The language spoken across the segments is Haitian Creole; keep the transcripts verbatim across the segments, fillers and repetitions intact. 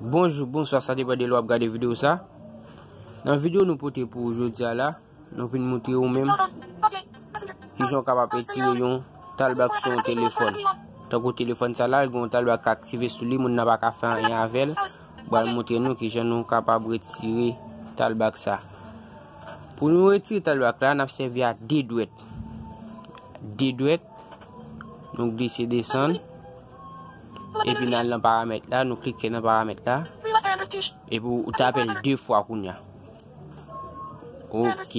Bonjou, bonswa, sa depann de lè w ap gade videyo sa. Nan videyo nou pote pou ou jodi a la, nou vin montre ou menm kijan w kapab retire yon talbak sou yon telefòn. Tankou telefòn sa la, l gen yon talbak k aktive sou li, moun nan pa ka fè anyen avè l. Mwen pral montre nou kijan nou kapab retire talbak sa. Pou nou retire talbak la, n ap sèvi a de dwèt. De dwèt, nou glise desann. Epi n al nan paramèt la, nou klike nan paramèt la. Epi ou tape l de fwa kounye a. Ok.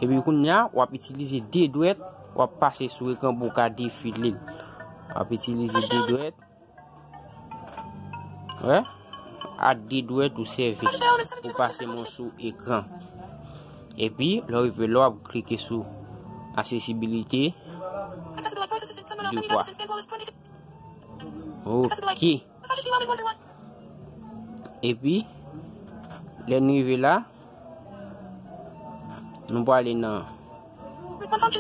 Epi kounye a, w ap itilize de dwèt, w ap pase sou ekran pou w ka defile l. W ap itilize de dwèt. Wè? A de dwèt ou sèvi pou pase mwen sou ekran. Epi, lè w rive la, w ap klike sou aksesibilite de fwa. Ok. Epi, lè n rive la, nou prale nan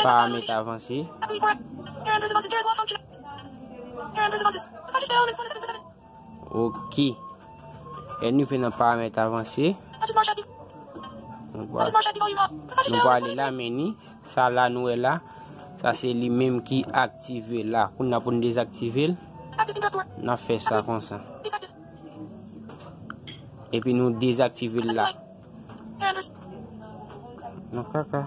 paramèt avanse. Ok. Lè n rive nan paramèt avanse, nou prale la, meni. Sa la nou wè la, sa se li menm ki aktive la. Kounye a pou n dezaktive l, n ap fè sa konsa. Epi nou dezaktive l la. Non, kaka.